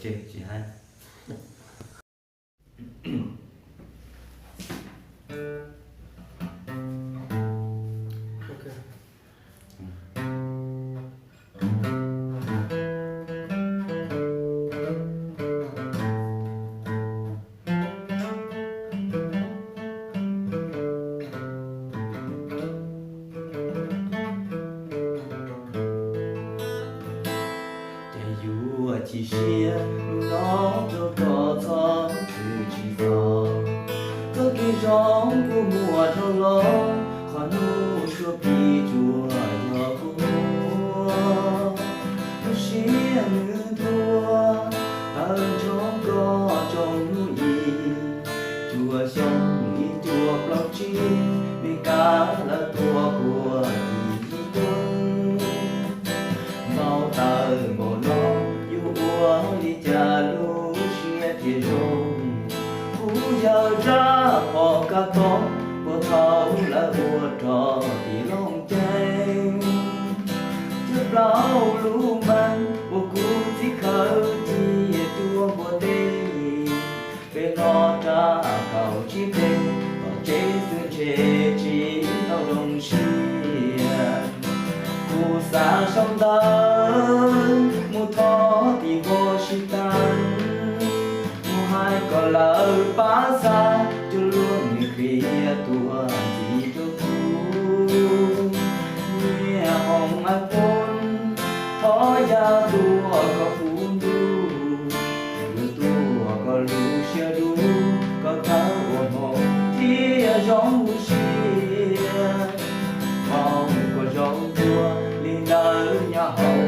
Ces tsis hais. Ces yuav chim siab lub no rau koj txhob txwm tsis txog. Txoj kev zoo kuj muaj dhau los, qhov hnub suab plig tsuas yog kuv muaj. Lub siab nws ntuag, tawm nrho koj tsaus ntuj ib, cuaj xyoo ib cuaj plaub tsib, Mes Kas lawv tua kuv ib tug. Npau taws npaum no, yuav ua li cas lub siab thiaj zoo. Kuv yawg rab phom kaj tog, puag thaum lawv ua rog tim Looj Ceeb. Cov plaub lub meej uas kuv txiv khawv cia tuaj npuaj teb, peb hlob rab kaum tsib teg, tom tsev xwb ntshe tsis tau zoo siab. Kuv xa sau ntawv mus thov tim npoo sib tag, mus hais kom lawv pab xa cov lus nws qhia tuaj ntxiv rau kuv. Nyiam hoo iPhone, thov ya tuaj koj puv ntuj, yuav tuaj koj lub siab dub, koj thawb ua hmoo thiaj zoo lub siab. Hmoo koj zoo dua li ntawd nyob hauv